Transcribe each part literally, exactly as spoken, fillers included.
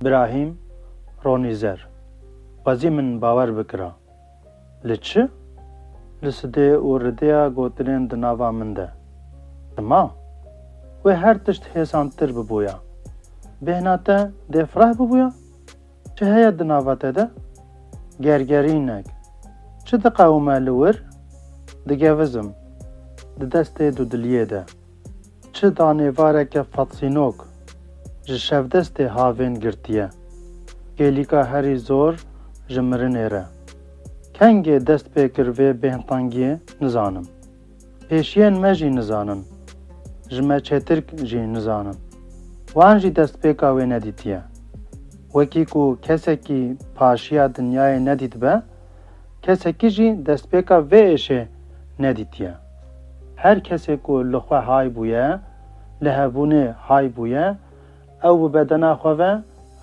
Birahîm Ronîzer, xwezî min bawer bikira. Li çi? Li sidê û ridêya gotinên di nava min de. Dima wê her tişt hêsantir bibûya. Bêhna te dê fireh bibûya? Çi heye di nava te de? Gergerînek. Çi diqewime li wir? Digevizim. Di destê dudiliyê de. Çi danêvareke fatsînok ji şevdestê havên girtiye. Kêlîka herî zor ji mirinê re. Kengê dest pê kir vê bêhntengiyê nizanim. Pêşiyên me jî nizanin. Ji me çêtir jî nizanin. Wan jî destpêka wê nedîtiye. Wekî ku kesekî paşiya dinyayê nedîtibe, kesekî jî destpêka vê êşê nedîtiye. Her kesê ku li xwe hay bûye, li hebûnê hay bûye, ew bi bedena xwe ve,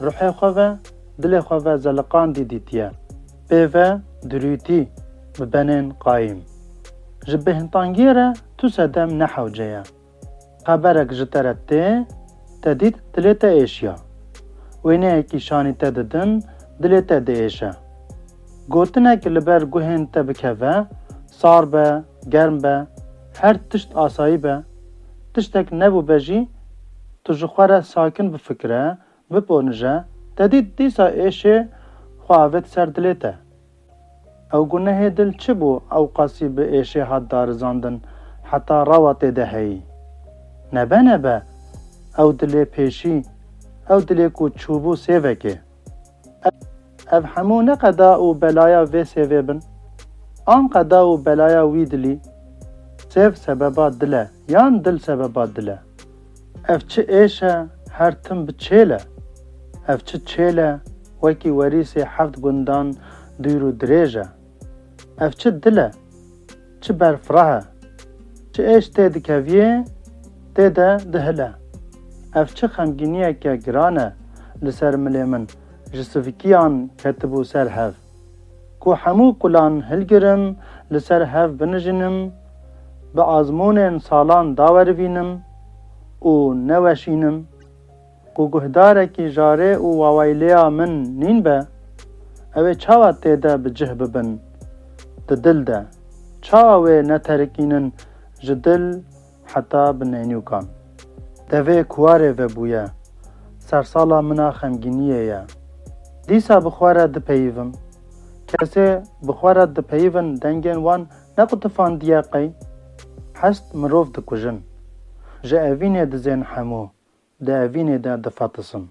ruhê xwe ve, dilê xwe ve zeliqandî dîtiye. Pê ve dirûtî bi benên qayîm. Ji bêhntengiyê re tu sedem ne hewce ye. Xeberek ji te re tê, te dît dilê te êşiya. Wêneyekî şanî te didin, dilê te diêşe. Gotinek li ber guhên te bikeve, sar be, germ be, her tişt asayî be. Tiştek nebûbe jî, tu ji xwe re sakin bifikire, biponije, te dît dîsa êşê xwe avêt ser dilê te. Ew gunehê dil çi bû ewqasî bi êşê hat darizandin heta rewa tê de heyî? Nebe nebe ew dilê pêşî, ew dilê ku çûbû sêvekê. Ev, ev hemû ne qeda û belaya vê sêvê bin, an qeda û belaya wî dilî. Sêv sebeba dil e, yan dil sebeba dil e? Ev çi êş e, her tim bi çêl e? Ev çi çêl e, wekî werîsê heft gundan dûr û dirêj e? Ev çi dil e, çi berfireh e? Çi êş tê dikeviyê, tê de dihile? Ev çi xemgîniyeke giran e li ser milê min, ji sivikiyan ketibû ser hev? Ku hemû kulan hilgirim, li ser hev binijînim, bi azmûnên salan dawerivînim û neweşînim, ku guhdarekî jarê û wawayleya min nîn be, ew ê çawa tê de bi cih bibin? Di dil de. Çawa wê neterikînin ji dil heta bi nênûkan. Devê kuwarê vebûye, sersala min a xemgîniyê ye. Dîsa bi xwe re dipeyivim. Kesê bi xwe re dipeyivin dengên wan nequtifandiye qey? Hest mirov dikujin. Ji evînê dizên hemû, di evînê de difetisin.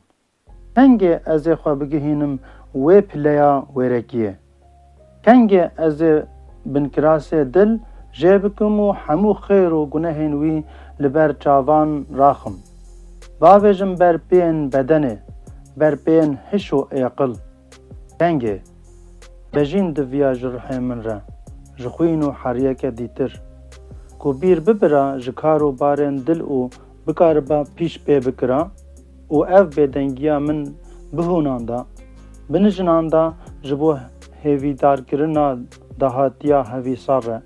Kengê ez ê xwe bigihînim wê pileya wêrekiyê? Kengê ez ê binkirasê dil jê bikim û hemû xêr û gunehên wî li ber çavan raxim? Bavêjim ber piyên bedenê, ber piyên hiş û êqil. Kengê? Bejîn diviya ji ruhê min re, ji xwîn û heriyeke dîtir, ku bîr bibira ji kar û barên dil û bikariba pîş pê bikira û ev bêdengiya min bihûnanda, binijinanda ji bo hêvîdarkirina dahatiya hevîsar re.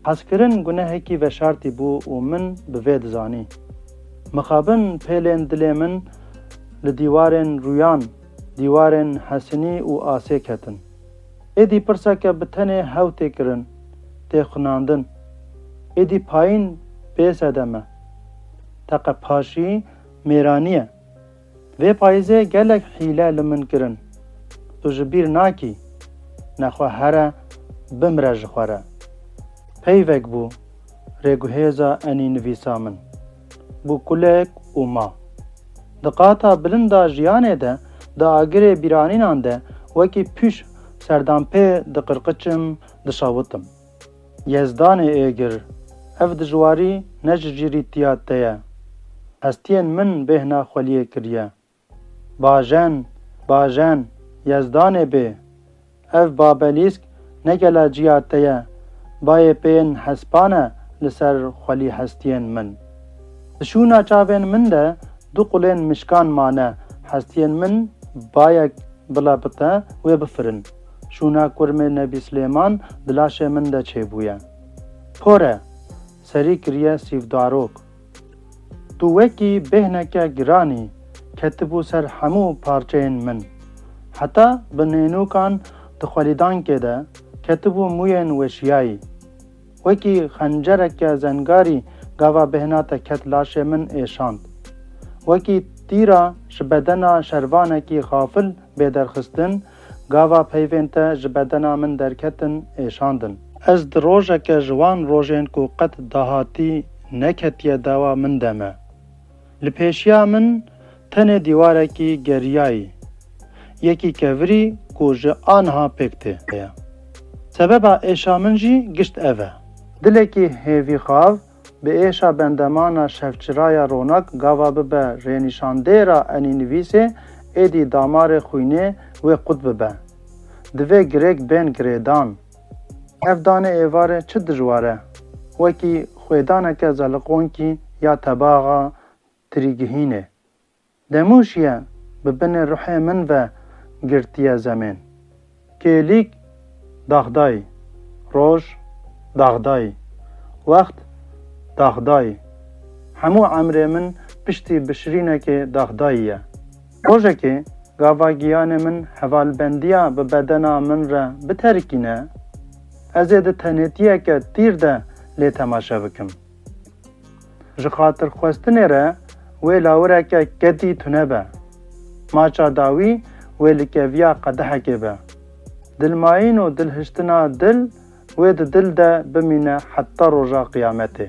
Hezkirin gunehekî veşartî bû û min bi vê dizanî. Mixabin pêlên dilê min li dîwarên rûyan, dîwarên hesinî û asê ketin. Êdî pirseke bi tenê hew tê kirin, tê xunandin. Êdî payîn bê sedem e. Teqe paşî mêranî ye. Vê payîzê gelek hîle li min kirin. Tu ji bîr nakî? Nexwe here, bimire ji xwe re. Peyvek bû rêguhêza enînivîsa min. Bû kulek û ma. Di qata bilind a jiyanê de, di agirê bîranînan de wekî pûş serdanpê diqirqiçim, dişewitim. Yezdanê êgir, ev dijwarî ne ji jîrîtiya te ye. Hestiyên min bêhna xweliyê kiriye. Bajen, bajen, Yezdanê bê. Ev babelîsk ne gelaciya te ye, bayê peyên hespan e li ser xwelî hestiyên min. Di şûna çavên min de du qulên mişkan mane, hestiyên min bayek bila bi te wê bifirin. Şûna kurmê Nebî Silêman di laşê min de çêbûye. Por e, serî kiriye sîvdarok. Tu wekî bêhneke giran î, ketibû ser hemû parçeyên min. Heta bi nênûkan di xwelîdankê de ketibû mûyên weşiyayî. Wekî xencereke zengarî gava bêhna te ket laşê min êşand. Wekî tîra ji bedena şervanekî xafil bê derxistin, gava peyvên te ji bedena min derketin êşandin. Ez di rojeke ji wan rojên ku qet dahatî neketiye dawa min de me. Li pêşiya min tenê dîwarekî geriyayî, yekî kevirî ku ji aniha pêk tê ye. Sebeba êşa min jî gişt ev e. Dilekî hêvîxav bi êşa bendemana şevçiraya ronak gava bibe rênîşandêra enînivîsê, êdî damarê xwînê wê qut bibe. Divê girêk bên girêdan. Ev danê êvarê çi dijwar e, wekî xwêdaneke zeliqonkî ya tebaxa tirîgihînê. Demûşiye bi binê ruhê min ve girtiye zemên. Kêlîk daxdayî, roj daxdayî, wext daxdayî. Hemû emrê min piştî bişirînekê daxdayî ye. Rojekê gava giyanê min hevalbendiya bi bedena min re biterikîne, ez ê di tenêtiyeke tîr de lê temaşe bikim. Ji xatirxwestinê re wê lawireke ketî tune be. Maça dawî wê li keviya qedehekê be. Dilmayîn û dilhiştina dil wê di dil de bimîne heta roja qiyametê.